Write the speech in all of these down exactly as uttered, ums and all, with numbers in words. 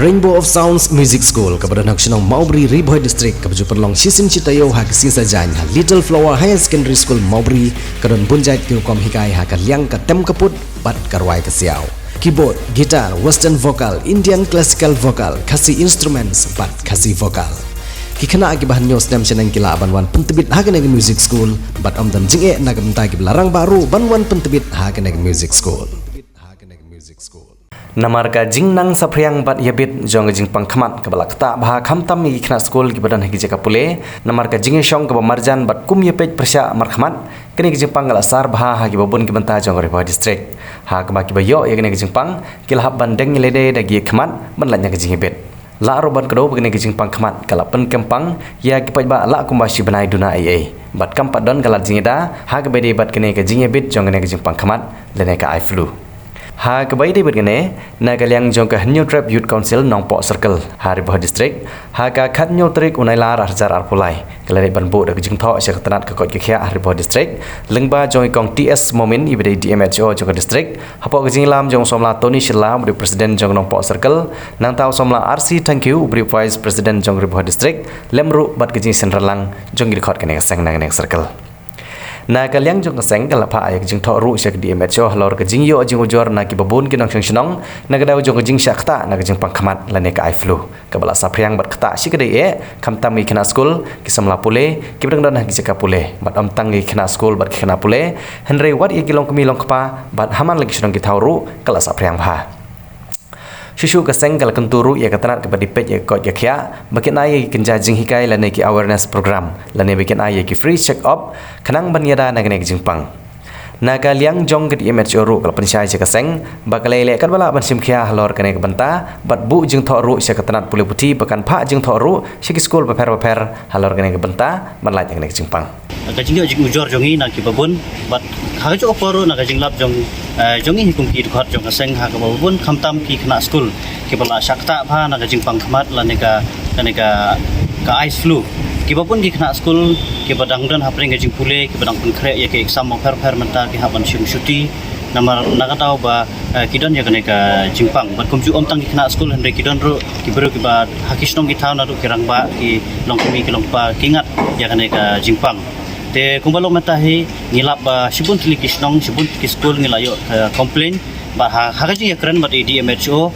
Rainbow of Sounds Music School kaba don ha ka shnong Mawbri, Ri Bhoi District, kaba ju pynlong shisien shi taïew ha ka sngi Saitjaiñ ha Little Flower Higher Secondary School Mawbri, ka don bun jait ki rukom hikai ha ka liang ka tem ka put bad ka rwai ka siaw, keyboard, guitar, western vocal, Indian classical vocal, Khasi instruments bad Khasi vocal. Ki khynnah kiba hynñiew snem shaneng ki lah ban wan pyntbit ha kane ka music school bad ym don jingeh na ka bynta kiba la rangbah ruh ban wan pyntbit ha kane ka music school. Namar ka jingnang saphriang bad ïabit jong ka jingpang khmat kaba la ktah bha khamtam ïa ki khynnah skul kiba don ha ki jaka pule, namar ka jingïashong kaba marjan bad kum ïapeit pyrshah markhmat, kane ka jingpang ka la sar bha ha kiba bun ki bynta jong ka Ri Bhoi District. Ha kaba kiba ïoh ïa kane ka jingpang ki la hap ban deng ïalade da ki khmat ban lait na ka jingïabit. Lah ruh ban kdew ba kane ka jingpang khmat ka la pynkyrpang ïa ki paidbah lah kumba shi bnai duna ei ei. Bad kam pat don ka lad jingïada ha kaba ïadei bad kane ka jingïabit jong kane ka jingpang khmat lane ka eye flu. Ha kaba ïadei bad kane, na ka liang jong ka Hynñiewtrep Youth Council Nongpoh Circle ha Ri Bhoi District, ha ka khathynñiew tarik u Nailar arhajar arphew lai, ka la leit ban buh da ka jingthoh sha ka tnat ka koit ka khiah ha Ri Bhoi District lyngba jong i kong T S Momin iba dei D M H O jong ka district, hapoh ka jingïalam jong u samla Tony Shylla uba dei u president jong Nongpoh Circle, nangta u samla R C Thangkhiew uba dei u vice president jong Ri Bhoi District, lem ruh bad ka jingsynran lang jong ki dkhot kane ka seng na kane ka circle. Na ka liang jong ka seng ka la phah ïa ka jingthoh ruh sha ka D M H O halor ka jingïoh jingujor na kiba bun ki nongshong shnong na ka daw jong ka jingshah ktah na ka jingpang khmat lane ka eye flu kaba la saphriang bad ktah shi kdei eh, khamtam ïa ki khynnah skul, ki samla pule kiba dang don ha ki jaka pule, bad ym tang ïa ki khynnah skul bad ki khynnah pule, hynrei wat ïa ki longkmie longkpa bad ha man la ki shnong ki thaw ruh ka la saphriang bha. Shuh shuh ka seng ka la kyntu ruh ïa ka tnat kaba dei peit ïa ka koit ka khiah ba kin ai ïa ki kynja jinghikai lane ki awareness program lane ba kin ai ïa ki free check up khnang ban ïada na kane ka jingpang. Na ka liang jong ka D M H O ruh ka la pynshai sha ka seng ba ka la ïaleh katba lah ban shim khia halor kane ka bynta bad buh jingthoh ruh sha ka tnat pule puthi ba kan phah jingthoh ruh sha ki skul bapher bapher halor kane ka bynta ban lait na kane ka jingpang. Ka jingïoh jingujor jong ngi na kiba bun bad ha kajuh ka por ruh na ka jinglap jong, eh, jong ngi hi kum ki dkhot jong ka seng ha kaba bun khamtam ki khynnah skul kiba la shah ktah bha na ka jingpang khmat lane ka, lane ka, ka eye flu. Kiba bun ki khynnah skul kiba dang don hapdeng ka jingpule kiba dang pynkhreh ïa ka exam bapher bapher mynta ki hap ban shim shuti namar na ka daw ba, eh, ki don ïa kane ka jingpang. Bad kumjuh ym tang ki khynnah skul hynrei ki don ruh ki briew kiba ha ki shnong ki thaw naduh ki rangbah, ki longkmie ki longkpa ki ngat ïa kane ka jingpang. Te kumba long mynta hi ngi lap ba shibun tylli ki shnong, shibun ki skul ngi la ïoh, eh, complain ba ha, ha ka jingïakren bad i D M H O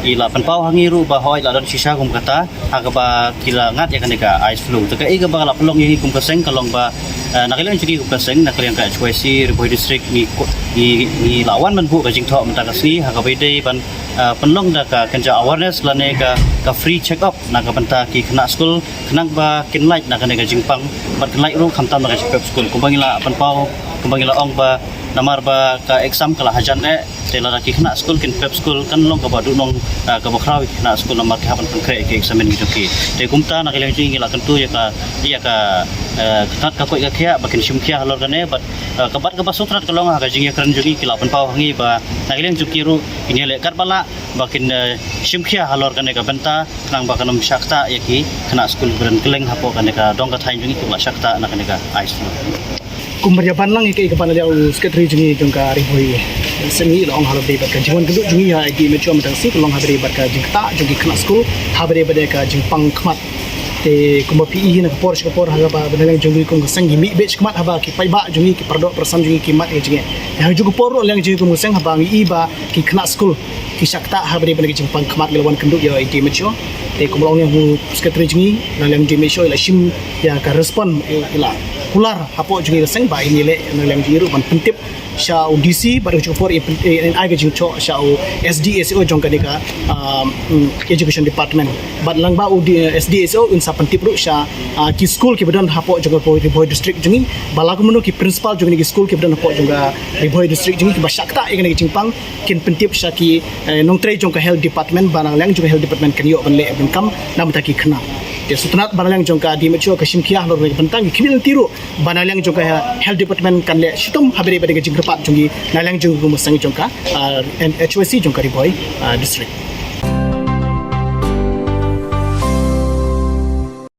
i la pynpaw ha ngi ruh ba hooid la don shisha kum kata ha kaba ki la ngat ïa kane ka eye flu. Te kaei kaba la pynlong ïa ngi kum ka seng ka long ba, eh, na ka liang jong ngi kum ka seng, na ka liang ka H Y C Ri Bhoi District ngi ko-, ngi, ngi la wan ban buh ka jingthoh mynta ka sngi ha kaba ïadei ban, eh, pynlong da ka kynja awareness lane ka, ka free check up na ka bynta ki khynnah skul khnang ba kin lait na kane ka jingpang bad kin lait ruh khamtam na ka jingpep skul. Kumba ngi la pynpaw, kumba ngi la ong ba namar ba ka exam ka la hajan eh, te lada ki khynnah skul kin pep skul kan long kaba duhnong, ah, kaba khraw ïa ki khynnah skul namar ki hap ban pynkhreh ïa ki examen ki jong ki. Te kumta na ka liang jong ngi la kyntu ïa ka, ïa ka, eh, ka tnat ka koit ka khiah ba kin shim khia halor kane bad, eh, ka bat kaba sngewtynnat ka long ha ka jingïakren jong ngi ki la pynpaw ha ngi ba na ka liang jong ki ruh kin ïaleh katba lah ba kin, eh, shim khia halor kane ka bynta khnang ba kan ym shah ktah ïa ki khynnah skul ba don kylleng hapoh kane ka dong ka thaiñ jong ngi kiba la shah ktah na kane ka eye flu. Kumba ïa ban lang ïa kaei kaba na liang u secretary jong ngi jong ka Ri Bhoi District la ong halor dei bad ka jingwan kynduh jong ngi ha D M H O mynta ka sngi ka long ha dei bad ka jingktah jong ki khynnah skul ha dei bad ka jingpang khmat. Te kumba phi i hi na ka por sha ka por ha kaba na liang jong ngi kum ka seng ngi mih beit shakhmat haba ki paidbah jong ngi ki paradoh parasam jong ngi ki mad ïa ka jingeh. Te ha kajuh ka por ruh na liang jong ngi kum ka seng haba ngi i ba ki khynnah skul ki shah ktah ha dei bad ka jingpang khmat ngi la wan kynduh ïa D M H O. Te kumba ong ïa u secretary jong ngi na liang D M H O i la shim ïa ka respond i la kular hapoh jong ngi ka seng ba i ngi leh na liang jong ngi ruh ban pyntip sha u D C bad ka jingpor i, i, i ai ka jingthoh sha u S D S E O jong kane ka, um, mm, education department. Bad lyngba u D-, S D S E O un sa pyntip ruh sha, ah, ki skul kiba don hapoh jong ka Ri Bhoi district jong ngi. Ba la kumno ki principal jong kine ki skul kiba don hapoh jong ka Ri Bhoi district jong ngi kiba shah ktah ïa kane ka jingpang kin pyntip sha ki, eh, nongtrei jong ka health department ba na liang jong ka health department kan ïoh ban leh ban kam na bynta ki khynnah. Te sngewtynnat ba na liang jong ka D M H O ka shim khia halor kane ka bynta, ngi khmih lynti ruh ba na liang jong ka health department kan leh shitom ha dei bad ka jingkyrpad jong ngi na liang jong ka umsang jong ka, ah, H Y C jong ka Ri Bhoi, ah, district.